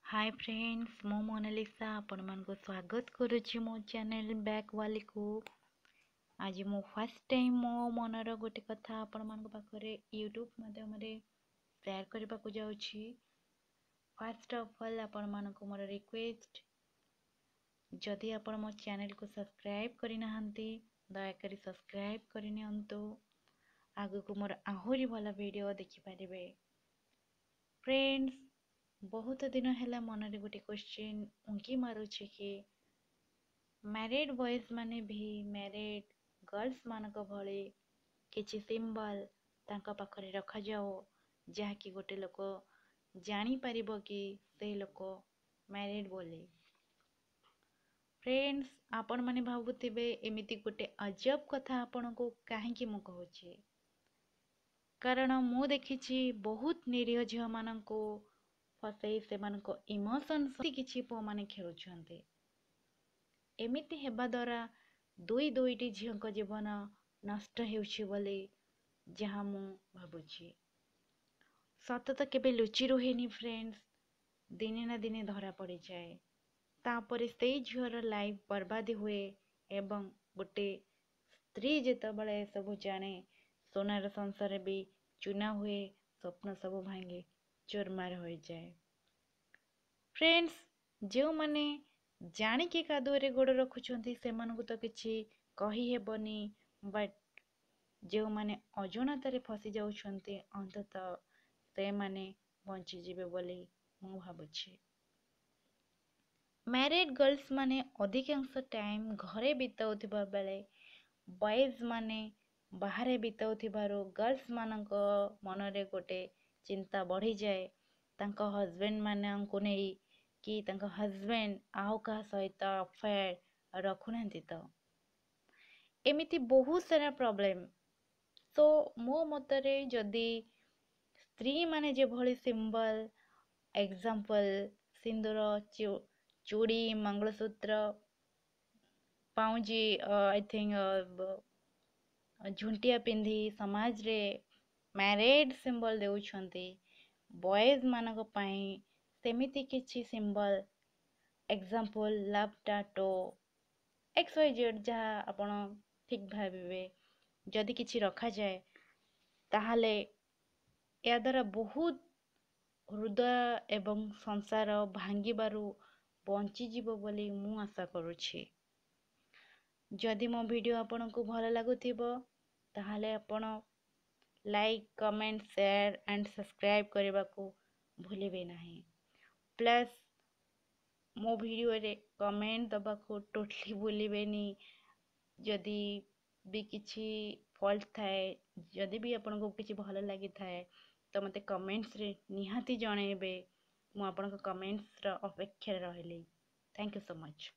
ହାଏ friends, ମୁଁ ମୋନାଲିସା ଆପଣମାନଙ୍କୁ ସ୍ୱାଗତ କରୁଛି ମୋ ଚ୍ୟାନେଲ୍ ବ୍ୟାକ୍ ୱାଲିକୁ। ଆଜି ମୁଁ ଫାର୍ଷ୍ଟ ଟାଇମ୍ ମୋ ମନର ଗୋଟେ କଥା ଆପଣମାନଙ୍କ ପାଖରେ ୟୁଟ୍ୟୁବ୍ ମାଧ୍ୟମରେ ସେୟାର କରିବାକୁ ଯାଉଛି। ଫାର୍ଷ୍ଟ ଅଫ୍ ଅଲ୍ ଆପଣମାନଙ୍କୁ ମୋର ରିକ୍ୱେଷ୍ଟ, ଯଦି ଆପଣ ମୋ ଚ୍ୟାନେଲ୍କୁ ସବସ୍କ୍ରାଇବ୍ କରିନାହାନ୍ତି, ଦୟାକରି ସବସ୍କ୍ରାଇବ୍ କରିନିଅନ୍ତୁ। ଆଗକୁ ମୋର ଆହୁରି ଭଲ ଭିଡ଼ିଓ ଦେଖିପାରିବେ। ଫ୍ରେଣ୍ଡସ୍, ବହୁତ ଦିନ ହେଲା ମନରେ ଗୋଟେ କ୍ୱେଶ୍ଚିନ୍ ଉଙ୍କି ମାରୁଛି କି ମ୍ୟାରିଡ଼୍ ବଏଜ୍ ମାନେ ବି ମ୍ୟାରିଡ଼୍ ଗର୍ଲସମାନଙ୍କ ଭଳି କିଛି ସିମ୍ବଲ୍ ତାଙ୍କ ପାଖରେ ରଖାଯାଉ, ଯାହାକି ଗୋଟେ ଲୋକ ଜାଣିପାରିବ କି ସେ ଲୋକ ମ୍ୟାରିଡ଼୍ ବୋଲି। ଫ୍ରେଣ୍ଡସ୍, ଆପଣମାନେ ଭାବୁଥିବେ ଏମିତି ଗୋଟେ ଅଜବ କଥା ଆପଣଙ୍କୁ କାହିଁକି ମୁଁ କହୁଛି, କାରଣ ମୁଁ ଦେଖିଛି ବହୁତ ନିରୀହ ଝିଅମାନଙ୍କୁ ଫସେଇ ସେମାନଙ୍କ ଇମୋସନ୍ସ କିଛି ପୁଅମାନେ ଖେଳୁଛନ୍ତି। ଏମିତି ହେବା ଦ୍ୱାରା ଦୁଇ ଦୁଇଟି ଝିଅଙ୍କ ଜୀବନ ନଷ୍ଟ ହେଉଛି ବୋଲି ଯାହା ମୁଁ ଭାବୁଛି। ସତ ତ କେବେ ଲୁଚି ରୁହେନି ଫ୍ରେଣ୍ଡସ୍, ଦିନେ ନା ଦିନେ ଧରା ପଡ଼ିଯାଏ। ତାପରେ ସେଇ ଝିଅର ଲାଇଫ୍ ବର୍ବାଦ ହୁଏ ଏବଂ ଗୋଟେ ସ୍ତ୍ରୀ ଯେତେବେଳେ ଏସବୁ ଜାଣେ, ସୁନାର ସଂସାର ବି ଚୁନା ହୁଏ, ସ୍ୱପ୍ନ ସବୁ ଭାଙ୍ଗି ଚୁରମାର ହୋଇଯାଏ। ଫ୍ରେଣ୍ଡସ୍, ଯେଉଁମାନେ ଜାଣିକି କାଦୁଅରେ ଗୋଡ଼ ରଖୁଛନ୍ତି ସେମାନଙ୍କୁ ତ କିଛି କହିହେବନି, ବଟ୍ ଯେଉଁମାନେ ଅଜାଣତରେ ଫସି ଯାଉଛନ୍ତି ଅନ୍ତତଃ ସେମାନେ ବଞ୍ଚିଯିବେ ବୋଲି ମୁଁ ଭାବୁଛି। ମ୍ୟାରିଡ଼୍ ଗର୍ଲସ ମାନେ ଅଧିକାଂଶ ଟାଇମ୍ ଘରେ ବିତାଉଥିବା ବେଳେ ବଏଜ୍ ମାନେ ବାହାରେ ବିତାଉଥିବାରୁ ଗର୍ଲସମାନଙ୍କ ମନରେ ଗୋଟେ ଚିନ୍ତା ବଢ଼ିଯାଏ ତାଙ୍କ ହଜବେଣ୍ଡମାନଙ୍କୁ ନେଇ କି ତାଙ୍କ ହଜବେଣ୍ଡ ଆଉ କାହା ସହିତ ଆଫେୟାର ରଖୁନାହାନ୍ତି ତ। ଏମିତି ବହୁତ ସାରା ପ୍ରୋବ୍ଲେମ୍। ସୋ ମୋ ମତରେ ଯଦି ସ୍ତ୍ରୀମାନେ ଯେଭଳି ସିମ୍ବଲ୍, ଏକ୍ଜାମ୍ପଲ୍ ସିନ୍ଦୁର, ଚୁଡ଼ି, ମଙ୍ଗଳସୂତ୍ର, ପାଉଁଜି, I think ଝୁଣ୍ଟିଆ ପିନ୍ଧି ସମାଜରେ ମ୍ୟାରେଡ଼୍ ସିମ୍ବଲ୍ ଦେଉଛନ୍ତି, ବଏଜ୍ମାନଙ୍କ ପାଇଁ ସେମିତି କିଛି symbol, example love tattoo, X Y Z, ଯାହା ଆପଣ ଠିକ୍ ଭାବିବେ, ଯଦି କିଛି ରଖାଯାଏ ତାହେଲେ ଏହାଦ୍ୱାରା ବହୁତ ହୃଦୟ ଏବଂ ସଂସାର ଭାଙ୍ଗିବାରୁ ବଞ୍ଚିଯିବ ବୋଲି ମୁଁ ଆଶା କରୁଛି। ଯଦି ମୋ ଭିଡ଼ିଓ ଆପଣଙ୍କୁ ଭଲ ଲାଗୁଥିବ ତାହେଲେ ଆପଣ like, comment, share and subscribe କରିବାକୁ ଭୁଲିବେ ନାହିଁ। ପ୍ଲସ୍ ମୋ ଭିଡ଼ିଓରେ କମେଣ୍ଟ ଦେବାକୁ ଟୋଟାଲି ଭୁଲିବେନି। ଯଦି ବି କିଛି ଫଲ୍ଟ ଥାଏ, ଯଦି ବି ଆପଣଙ୍କୁ କିଛି ଭଲ ଲାଗିଥାଏ ତ ମୋତେ କମେଣ୍ଟସରେ ନିହାତି ଜଣାଇବେ। ମୁଁ ଆପଣଙ୍କ କମେଣ୍ଟସର ଅପେକ୍ଷାରେ ରହିଲି। Thank you so much.